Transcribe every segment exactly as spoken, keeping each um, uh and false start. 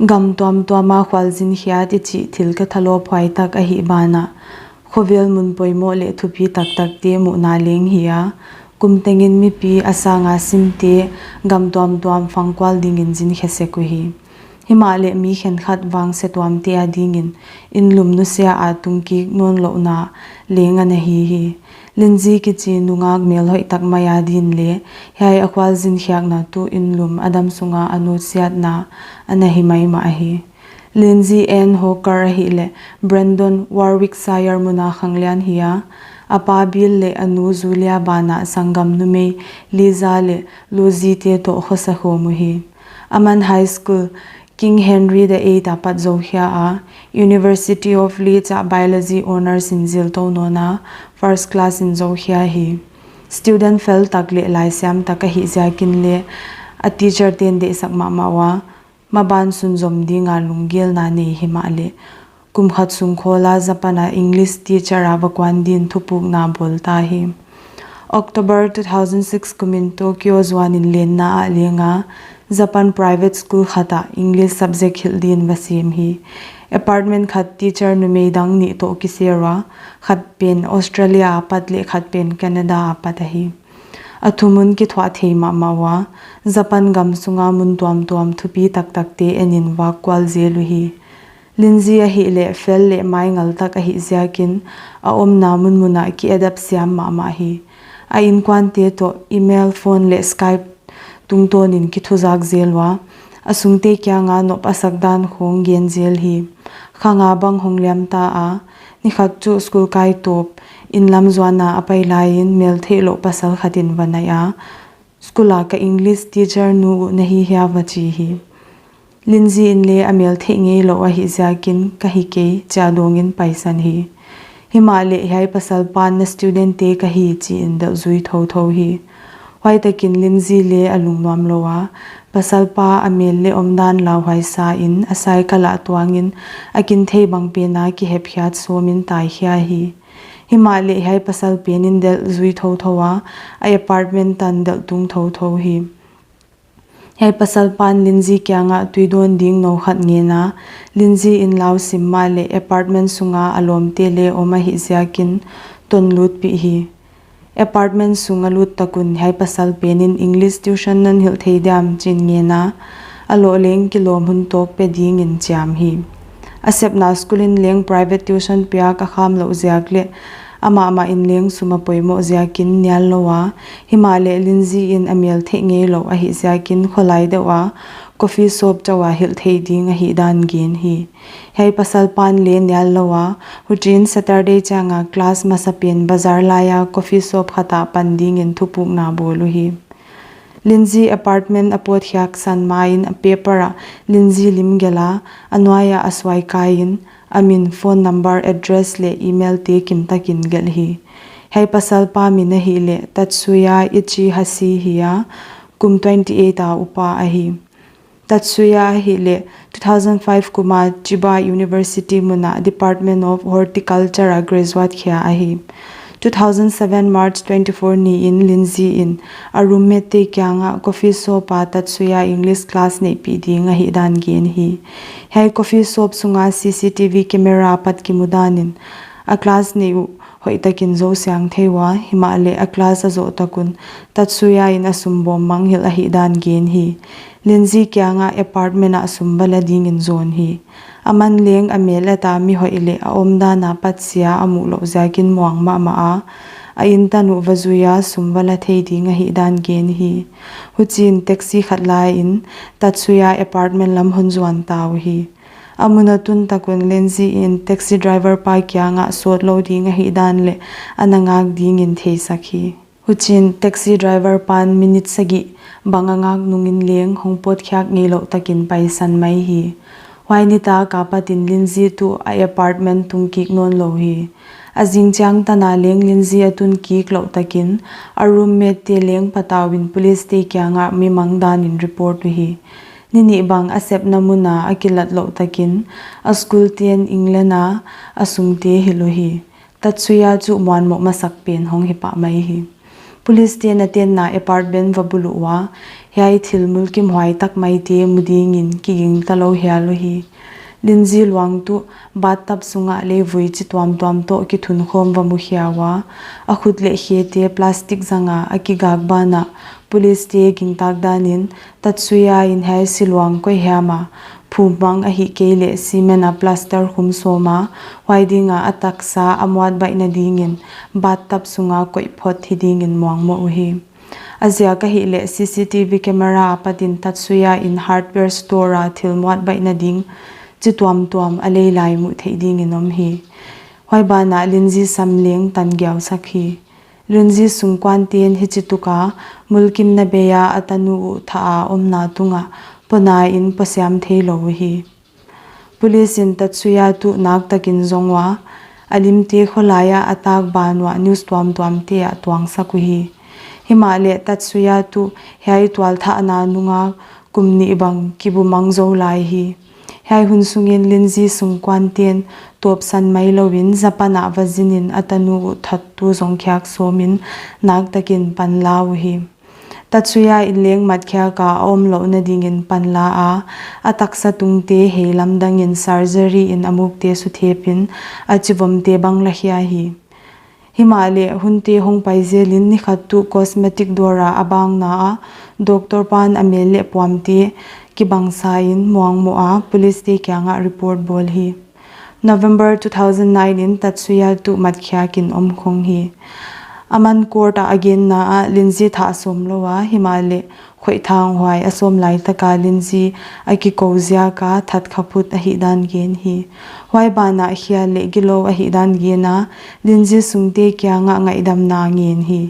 Gam tuamtuama khualzin khiat i chih thil ka thalawp huai tak ahih banah, khovel mun poimoh leh thupi taktakte muhna leng hi a, kum tengin mipi a sanga simte gam tuamtuam fangkual dingin zin khe sek uhi. Himahleh mi khenkhat vangse tuamte adingin inn lum nusia a tungkik nawnlouhna leng ana hi hi. Lindsay kichi nungak melhoih tak mai adin leh hiai a khualzin khiakna tuh inn lum a dam sunga a nutsiatna ana hi maimah hi. Lindsay Ann Hawker ahihleh Brandon, Warwickshire muna khanglian hi a, a pa Bill leh a nu Julia banah sanggam numei Lisa leh Lucy te toh khosa khawm uhi. Aman high school King Henry the Eighth apat zoukhia a, University of Leeds ah biology honours in ziltou nawn a, first class in zoukhia hi. Student fel tak leh laisiam tak ahih ziakin leh a teacher ten deihsak mahmah ua, maban sunzom dinga lunggelna nei himahleh, kum khat sung khawla Japan a English teacher a va kuan din thupukna bawl ta hi. October two thousand six kumin Tokyo zuanin lenna ah leng a, Japan private school khat ah English subject hilh din va sem hi. Apartment khat teacher numei dang nih toh kishare ua, khat pen Australia apat leh khat pen Canada apat ahi. A thumun kithuah thei mahmah ua, Japan gam sunga mun tuamtuam thupi taktakte enin vak kual zel uhi. Lindsay ahihleh fel leh maingal tak ahih ziakin a omna munmun ah ki-adapt siam mahmah hi. A inkuante toh email, phone leh Skype tungtawnin kithuzak zel ua, a sungte kianga nop a sak dan khawng gen zel hi. Kha nga bang hong liam ta a, ni khat chu school kai tawp inn lam zuana a pai laiin meltheihlouh pasal khatin va nai a, school a ka English teacher nu uh na hi hia va chi hi. Lindsay in leh a meltheih ngeilouh ahih ziakin ka hi kei chia dawngin paisan hi. Himahleh hiai pasal pan na student te ka hi chiin delh zui thouthou hi. Huaitakin Lindsay leh a lungnuam lou a, pasal pa a mel leh omdan lauhuai sa in a cycle ah tuangin a kinthei bang pena kihepkhiat sawmin taikhia hi. Himahleh hiai pasal penin delh zui thouthou a, a apartment tan delh tung thouthou hi. Hiai pasal pan Lindsay kiangah tuidawn ding nou khat ngen a, Lindsay in lau sim mahleh apartment sunga a lawmte leh om ahih ziakin ton lutpih hi. Apartment sung a lut tak un hiai pasal penin English tuition non hilh thei diam chiin ngen a, a loh leng kilawm hun tawk pe dingin chiam hi. A sepna school in leng private tuition piak a khamlouh ziak leh amah mah in leng sum a poimoh ziakin nial lou a, himahleh Lindsay in a meltheih ngeilouh ahih ziakin kholai deuh a coffee shop chauh a hilh thei ding ahih dan gen hi. Hiai pasal pan leng nial lou a, huchiin Saturday chianga class masapen bazar laia coffee shop khat ah pan dingin thupukna bawl uhi. Lindsay apartment a pawtkhiak san main a paper ah Lindsay lim gelh a, a nuaia a suai kaiin a min, phone number, address leh email te kimtakin gelh hi. Hiai pasal pa min ahihleh Tatsuya Ichihashi hi a, kum twenty eight a upa ahi. Tatsuya ahihleh two thousand five kuma Chiba University muna Department of Horticulture a graduate khia ahi. Two thousand seven March twenty four niin Lindsay in a roommate te kiangah coffee shop a Tatsuya English class neihpih ding ahih dan gen hi. Hiai coffee shop sunga C C T V camera apat kimudanin a class neih uh hoihtakin zou siang thei ua, himahleh a class a zoh tak un Tatsuya in a sum bawm mangngilh ahih dan gen hi. Lindsay kiangah apartment ah sum va la dingin zawn hi. Aman leng a mel et a mi hoih leh a omdan apat sia a muhlouh ziakin muang mahmah a, a inn tan uh va zuia sum va la thei ding ahih dan gen hi. Huchiin taxi khat lain Tatsuya apartment lam hon zuan ta uhi. A mun a tun tak un Lindsay in taxi driver pa kiangah sawtlou ding ahih dan leh ana ngak dingin theisak hi. Huchiin taxi driver pan minute sagih bang a ngak nungin leng hong pawtkhiak ngeilouh takin paisan mai hi. Huai nitak apatin Lindsay tuh a apartment tungkik nawnlou hi. A zingchiang tana leng Lindsay a tunkik louh takin a roommate te leng patauin police te kiangah mi mang danin report uhi. Ni nih bang a sepna muna a kilatlouh takin a school ten England a a sumte hilh uhi. Tatsuya chu muanmoh masak pen hong hi pah mai hi. Police te'n a tenna apartment va buluh ua, hiai thil mulkimhuai tak maite mu dingin kiging talou hial uhi. Lindsay luang tuh bathtub sungah leivui chi tuamtuam toh kithunkhawm va mukhia ua, a khut leh khete plastic zanga a kigak banah police te gintak danin Tatsuya in hiai siluang koih hiam a, phum mang ahihkeileh cement a plaster khum sawm a, huai dinga a taksa a muat baihna dingin bathtub sunga koih phot hi dingin muangmoh uhi. A ziak ahihleh C C T V camera apatin Tatsuya in hardware store a thil muat baihna ding chi tuamtuam a lei lai muh theih dingin om hi. Huai banah Lindsay sam leng tan giausak hi. Lindsay sungkuante'n hichituka mulkimna beia a tanu uh thah a omna tungah pona in posiam theilou uhi. Police in Tatsuya tuh naktakin zong ua, a limte khawlaia a tak ban uah news tuamtuamte ah tuangsak uhi. Himahleh Tatsuya tuh hiai tualthahna nunga kum nih bang kibumang zou lai hi. Hiai hun sungin Lindsay sungkuante'n tawpsan mailouin Japan ah va zinin a tanu uh thattu zong khiak sawmin naktakin panla uhi. Tatsuya in leng matkhiak a a omlouhna dingin panla a, a taksa tungte heilamdangin surgery in a mukte suthepin a chivomte bang la khia hi. Himahleh hunte hongpai zelin nikhat tuh cosmetic dawr a a bangna ah doctor pan a mel leh puamte kibangsain muangmoh a police te kiangah report bawl hi. November two thousand nine in Tatsuya tuh matkhiakin omkhong hi. Aman court ah a genna ah Lindsay thah sawmlou a, himahleh khoihthanhuai a sawm laitaka Lindsay a kikou ziaka thatkha phut ahihdan gen hi. Huai banah khial leh gilou ahihdan gen a, Lindsay sungte kiangah ngaihdamna ngen hi.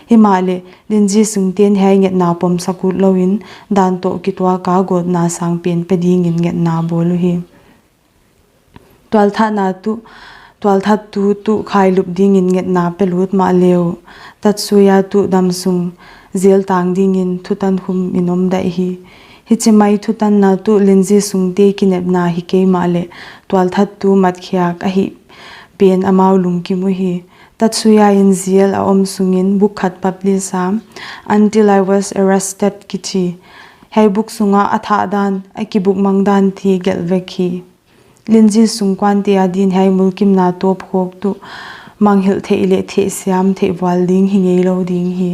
Himahleh Lindsay sungte'n hiai ngetna pomsak utlouin dan toh kituaka gawtna sangpen pe dingin ngetna bawl uhi. Tualthahna tuh, tualthattu tuh khailup dingin ngetna pe lut mahle uh, Tatsuya tuh damsung jail tang dingin thutan khum in om daih hi. Hichi mai thutanna tuh Lindsay sungte kinepna hi kei mahleh tualthattu matkhiak ahih pen amau lungkim uhi. Tatsuya in jail a om sungin buk khat publish a, Until I Was Arrested kichi. Hiai buk sunga a thahdan, a kibukmangdan te gelh vek hi. Lindsay sungkuante adin hiai mulkimna tawpkhawk tuh mangngilh theih leh theihsiam theihvual ding hi ngeilou ding hi.